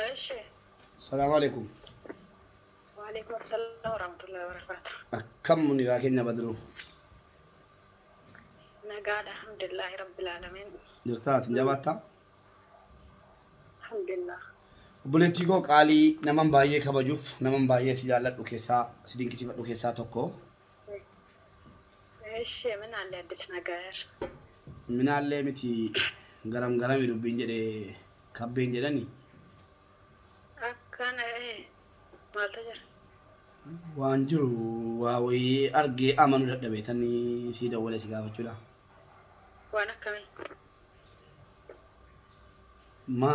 እሺ። Salaamu alaikum. Waalaikum assalam warahmatullahi wabarakatuh. Akkam Muniraa keenya Badruu? Nagaadha, alhamdulillahi rabbil alamin. Jirtaa, ati jabaattaa? Alhamdulillah. Obboleettii koo qaalii, naman baay'ee kabajuuf, naman baay'ee si jaalladhu keessaa, si dinqisiifadhu keessaa tokko. እሺ፣ ምን አለ አዲስ ነገር? Minaallee miti, garam garami dubbiin jedhe kabbeen jedhani. Akkana maaltu jira? Waan jiru waa wayii argee amanuu dadhabe tanii sii dawwalee si gaafachuudha. Waan akkamii? Ma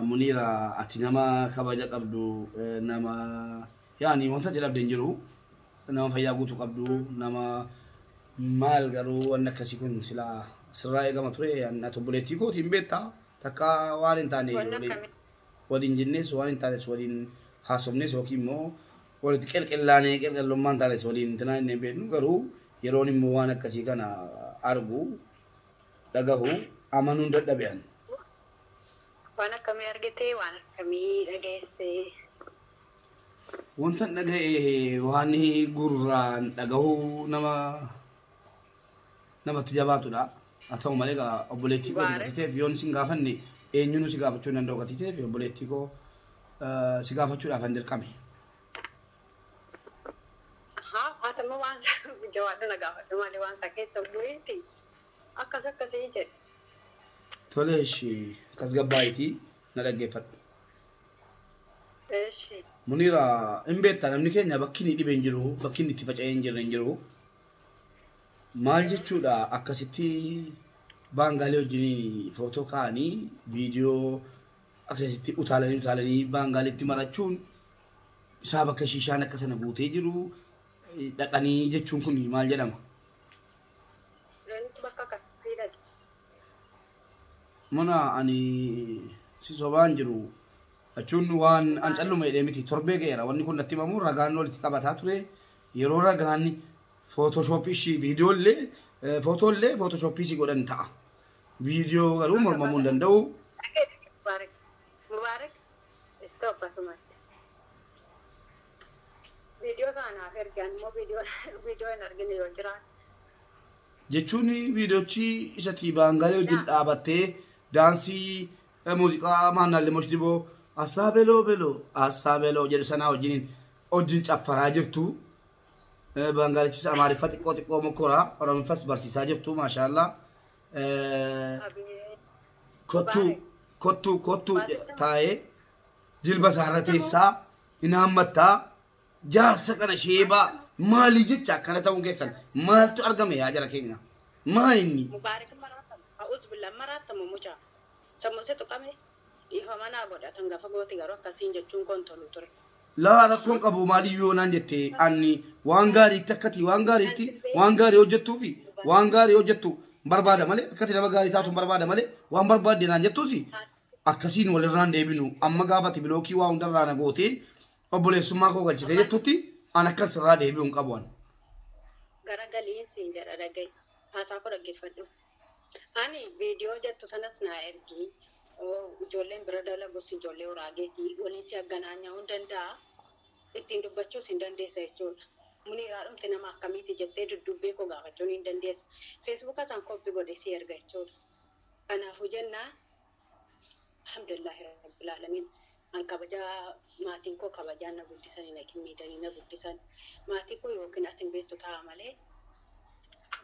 Muniira, ati nama kabaja qabdu, nama yaani wanta ati dhabde hin jiru, nama fayyaa guutuu qabdu, nama maal, garuu wanni akkasii kun silaa sirraa eegama ture. Ati obboleettii kootiin beektaa, takka waan hin taane Waan waliin akkamii? Waliin jennees, waan hin taanes waliin haasofnes, yookiin immoo walitti qelqellaanee qelqellummaa hin taanes waliin tinaa hin beeknu. Garuu yeroon immoo waan akkasii kana argu, dhagahu, amanuun dadhabe ani. Waan akkamii argite? Waan akkamii dhageesse? Wanta dhaga'e waan gurraan dhagahuu nama namatti jabaatudha. Haa ta'u malee egaa obboleettii koo Mubaarak. gatii ta'eef yoon sin gaafanne eenyuun si gaafachuu hin danda'u gatii ta'eef obboleettii koo si gaafachuudhaaf hin dirqame. Haa, haatama waan jawaadhu na gaafadhu malee waan isaa keessa bu'eeti. Akkas akkasii jedhe. Tole, ishee tasgabbaa'itii na dhaggeeffadhu. እሺ። Muniira, hin beektaa, namni keenya bakki inni dhibe hin jiru, bakki inni itti faca'ee hin jirre hin jiru. Maal jechuudha, akkasitti baangaalee wajjin footoo kaa'anii, viidiyoo akkasitti utaalanii utaalanii baangaaleetti marachuun isaa, bakka shiishaan akka sana guutee jiru dhaqanii jechuun kun maal jedhama? Lolli bakka akkasii dhaqe. Mana ani si sobaan jiru jechuun waan an calluma jedhee miti, torbee ga'eera wanni kun natti himamu. Ragaan walitti qabataa ture. Yeroo ragaan footooshooppii ishii viidiyoo footooillee footooshooppii si godhan ta'a. Viidiyoo garuu mormamuu hin danda'u. Mubaarak. Mubaarak. Stop asumatti. Viidiyoo kanaaf ergaan immoo viidiyoo hin argine yoo jiraate. Jechuun viidiyoochi isatti baangaalee wajjin dhaabattee daansii muuziqaa maannaallee moshdiboo asaa beloo beloo asaa beloo jedhu sanaa wajjin caffaraa jirtu. Baangaalichis Amaariffa xiqqoo xiqqoo mokkoraa, Oromiffas barsiisaa jirtu, maashaallah. Kottuu kottuu kottuu taa'ee jilba isaarra teessaa hin haammattaa. Jaarsa kana sheebaa maalii jecha akkana ta'uun keessan maaltu argame yaa jara keenya, maa inni? Mubaarak maraatamu. A'uuz billah, maraatamu mucaa. Sammuu isa tuqame, dhiifama naa godhatan gafa gooti, garuu akkasiin jechuun koon tolu ture. Laa, rakkoon qabu. Maaliyyoo naan jette, anni waan gaariitti akkati waan gaariitti waan gaarii hojjettuufi waan gaarii hojjettu barbaada malee, akkati nama gaarii taatu barbaada malee, waan barbaadde naan jettuusi akkasiin walirraan deebinu. Amma gaafati bilookii waa hundarraa na gootee obboleessummaa koo galchite jettutti an akkan sirraa deebi'u hin qabu an. Garagaliin siin jedha, dhaga'i. Haasaa koo dhaggeeffadhu. Ani viidiyoo jettu sanas naa ergi. Ijoolleen bira dalagus ijoollee uraageetii waliin si agganaanya'uu hin danda'a. Ittiin dubbachuus hin dandeessa jechuudha. Muniiraa dhumte nama akkamiiti jettee duddubbee koo gaafachuun hin dandeessa. Feesbuuka isaan copy godhe si erga jechuudha. Kanaafuu jennaan, alhamdulillahi rabbil alamin. An kabajaa maatiin koo kabajaan na guddisanii, na kimmiidanii na guddisan. Maatii koo yookiin ati hin beektu ta'a malee,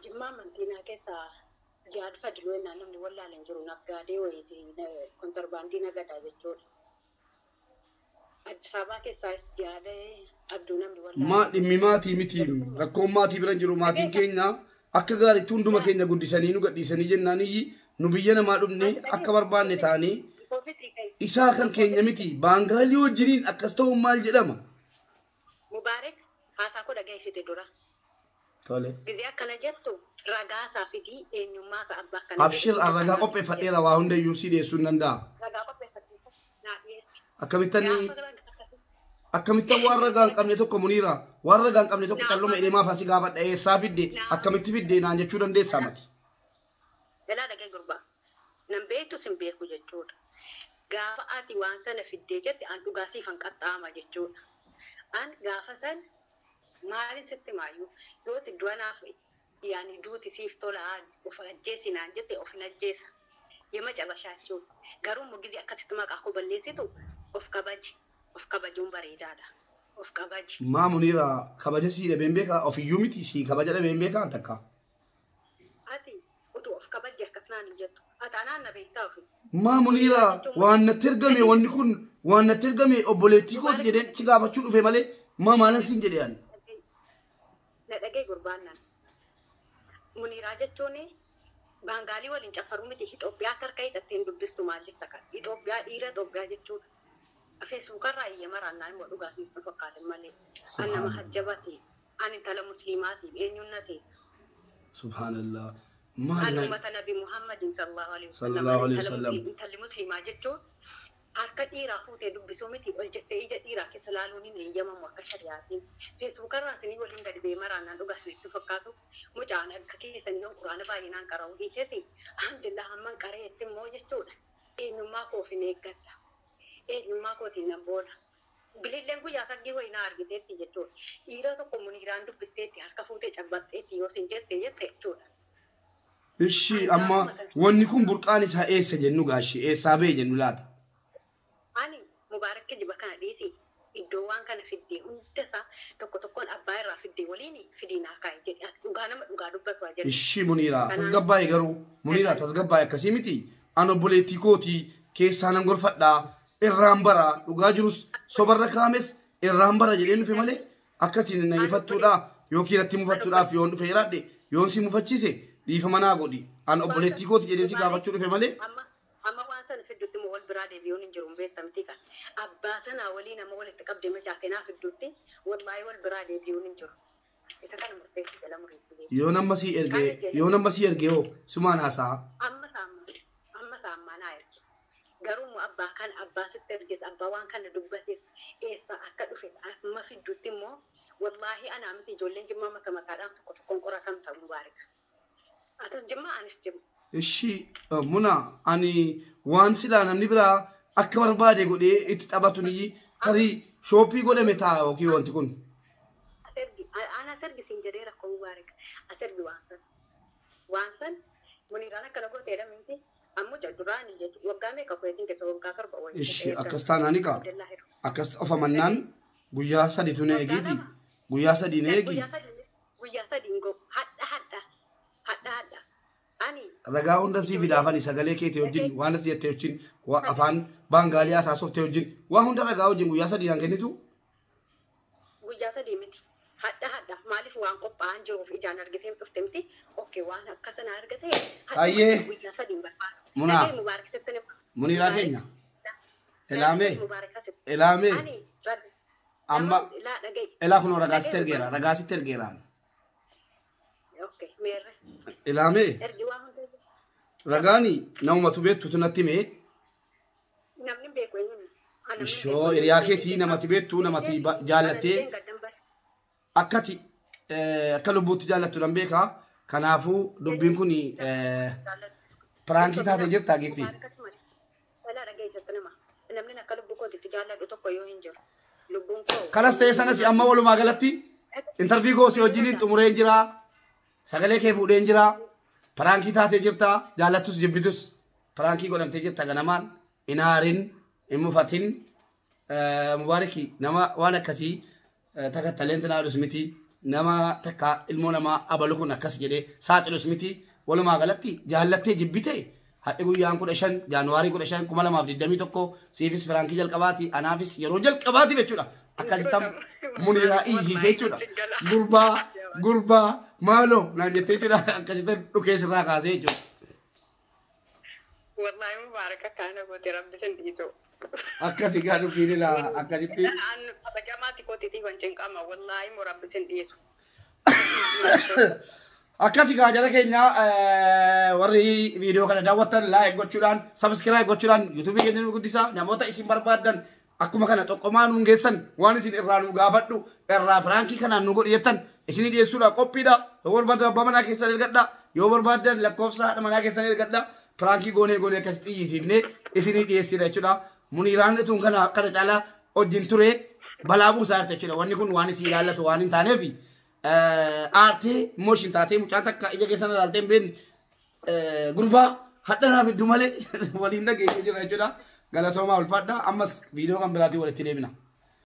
Jimmaa amantiinaa keessaa Jihaad Fadiloo jennaan namni wallaale hin jiru, naggaadee wayiiti, kontorbaandii nagadaa jechuudha. Addis Ababaa keessaas Jihaad Abduu namni wallaale. Ma dhimmi maatii miti, rakkoon maatii bira hin jiru. Maatiin keenya akka gaariitti hunduma keenya guddisanii nu gadhiisanii jennaaniyyi, nu biyya namaa dhufne akka barbaanne ta'anii isaa kan keenya miti. Baangaalii wajjiniin akkas ta'uun maal jedhama? Mubaarak, haasaa koo dhagayeeffite dura. Tole. Gizee akkana jettu ragaa isaa fidii, eenyummaa isaa, abbaa akkana. Abshir, ragaa qopheeffadheera, waa hundayyuu si dhiyeessuu hin danda'a. Ragaa qopheeffadhee naa dhiyeessi. Akkamittan Gaafa ragaa akkasii. Akkamittan waan ragaa hin qabne tokko, Muniira, waan ragaa hin qabne tokko calluma jedhee maaf asii gaafadha, eessaa fidde, akkamitti fidde naan jechuu dandeessaa mati? Jalaa dhagee gurbaa. Nan beektu sin beeku jechuudha. Gaafa ati waan sana fiddee jette an dhugaa siifan qaxxaama jechuudha. An gaafa san maalin sitti maayyuu yoo ati du'a naaf yaani duuti siif tolaa of ajjeesi naan jette of hin ajjeesa. Yema cabashaa jechuudha. Garuu immoo gizee akkasitti maqaa koo balleessitu of kabaji. Of kabajuun bareedaadha. Of kabaji. Maa Muniira kabaja sii dhabeen beekaa ofiyyuu miti sii kabaja dhabeen beekaa takka. Ati utuu of kabajje akkas naan hin jettu. Ati anaan na beektaa ofi. Maa Muniira waan natti ergame wanni kun waan natti ergame obboleettii kooti jedheen si gaafachuu dhufe malee maa maalan siin jedhe ani. Na dhagee gurbaan nan. Muniiraa jechuun Baangaalii waliin caffaruu miti Itoophiyaa harka hidhattee hin dubbistu maal jetta kan. Itoophiyaa dhiira Itoophiyaa jechuudha. Feesbuukarraa iyya maraannaa immoo dhugaa siif hin fakkaatin malee. An nama hajjabati. An intala musliimaati. Eenyuun na seeta? Subhaanallah. An Maal ummata Nabi Muhammadin sallallahu alaihi wasallam. Sallallahu alaihi wasallam. Intalli musliimaa jechuun harka dhiiraa fuutee dubbisuu miti ol jettee ija dhiiraa keessa laaluun hin eeyyamamu akka shari'aatiin. Feesbuukarraa isinii waliin gadi ba'ee maraannaan dhugaa isinitti fakkaatu mucaan akka keessan yoo quraana baay'inaan qara'uu dhiisesi alhamdulillah hamman qareetti immoo jechuudha. Eenyummaa koo of hin eeggadha. Eenyummaa kootiin nan boona. Bililleen guyyaa saggii wayii na argiteetti jechuudha. Dhiira tokko muniiraan dubbisteetti harka fuutee cabbaxxeetti yoo sin jette jette jechuudha. Ishi amma wanni kun burqaan isaa eessa jennu gaashii eessaa ba'e jennu laata? Ani Mubaarak kijiba kana dhiisi iddoo waan kana fiddee hunda isaa tokko tokkoon abbaa irraa fiddee waliin fidii naa kaa'i jedhe. Ati dhugaa nama dhugaa dubbatu haa jedhu. Ishi Muniiraa tasgabbaa'e garuu Muniiraa tasgabbaa'e akkasii miti an obboleettii kootii keessaa nan gorfadhaa irraan bara dhugaa jirus sobarra kaames irraan bara jedheen dhufe malee akka ittiin na ifattuudha yookiin natti mufattuudhaaf yoon dhufe jiraadhe yoon si mufachiise dhiifama naa godhi an obboleettii kooti jedheen si gaafachuu dhufe malee. Amma amma waan sana fiddutti immoo wal biraa deebi'uun hin jiru hin beektamti kan abbaa sanaa walii nama walitti qabdee macaafee naa fiddutti wallaahi wal biraa deebi'uun hin jiru. Isa kana murteessi jala murteessi beeku. Yoon amma sii ergee yoon amma sii ergee hoo sumaan haasa'a. Amma saammaa amma saammaa naa erge. Garuu immoo abbaa kan abbaa sitti erges abbaa waan kana dubbates eessaa akka dhufes amma fiddutti immoo wallaahi anaa miti ijoolleen jimmaa mata mataadhaan tokko tokkoon qoratamta mubaarik. Atis jimmaa anis jimma. Ishi muna ani waan silaa namni biraa akka barbaade godhee itti taphatu ni tarii shooppii godhame ta'a yookiin wanti kun. As ergi ana as ergi siin jedhee rakkoo mubaarik as ergi waan san. Waan san muniiraan akkana gooteedha miti ammoo duraanii jechuudha waggaa meeqa kuweetiin keessa waggaa 7 wayii. Ishi akkas taanaan egaa akkas of amannaan guyyaa sadiitu na eegiiti guyyaa sadii na eegi. Guyyaa sadii hin ga'u hadha hadha hadha hadha ani. Ragaa hunda sii fidaafani sagalee keetii wajjin waan ati jettee wajjin afaan baangaaliyaa taasoftee wajjin waa hunda ragaa wajjin guyyaa sadii naan kennitu. Guyyaa sadii miti. Hadha hadha maaliif waan qophaa'an jiruuf ijaan argitee dhufte miti. Okkee waan akka sana argate Ayyee. guyyaa sadii hin barbaadu. Munaa. Dhagee Mubaarak sitti ni- Muniiraa keenya. Elaamee. Mubaarak asitti. Elaamee. Ani rabbi. Amma Laa dhaga'i. elaa kunoo ragaa sitti ergeera ragaa sitti ergeera. Okkee meerre. Elaamee Ergi waa hunda. ragaani namumatu beektutu natti himee Namni hin beeku eenyuun. Ishoo hiriyaa keetii namatti beektu namatti jaallattee akkati akka lubbuutti jaallattu nan beekaa. Kanaafuu dubbiin kun piraankii taatee jirta giiftii. Dhalaa dhageessatti nama. Namni akka lubbuu kootitti jaalladhu tokko yoo hin jiru. Lubbuun koo. Kanas ta'e sanas amma walumaa galatti intarvii koo si wajjiniin xumureen jira. Sagalee kee fuudheen jira. Piraankii taatee jirta. Jaallattus jibbitus piraankii godhamtee jirta ganamaan. Hin aarin, hin mufatin. Mubaariki nama waan akkasii takka naadus miti. Nama takka ilmoo namaa abalu kun akkas jedhee saaxilus miti. Walumaa galatti jaallattee jibbitee hadhi guyyaan 15 jaanuwaarii 15 2021 siifis piraankii jalqabaati anaafis yeroo jalqabaati jechuudha. Akkasitti muniiraa dhiisiisee jechuudha. Gurbaa gurbaa maaloo naan jettee jechuudha akkasitti dhukee sirraa kaasee jechuudha. Wallaahi Mubaarak akkaana goote rabbi sin dhiisu. Akkasi gaa dubbiin ilaa akkasitti. An kabajamaati kootiitiif hin cinqama wallaahi moo rabbi sin dhiisu. Akkasi gaa jala keenya warri viidiyoo kana daawwattan laayik gochuudhaan sabskiraayib gochuudhaan yuutuubii keenya nu guddisaa namoota isin barbaaddan akkuma kana xoqqomaa nuun geessan waan isin irraa nu gaafadhu irraa piraankii kanaan nu godhi jettan isinii dhiyeessuudha qophiidha yoo barbaaddan abbaa manaa keessan ergadha yoo barbaaddan lakkoofsa haadha manaa keessan ergadha piraankii goonee goonee akkasitti iyyisiifnee isinii dhiyeessina jechuudha. Muniiraan tun kana kana caalaa wajjin ture balaa buusaa jirti jechuudha. Wanni kun waan isii ilaallatu waan hin taaneef aartee mooshin taatee mucaan takka ija keessan ilaaltee hin beekne gurbaa hadhanaaf hedduu malee waliin dhageessee jira jechuudha. Galatoomaa, ulfaadha. Ammas viidiyoo kan biraatiin walitti deebina.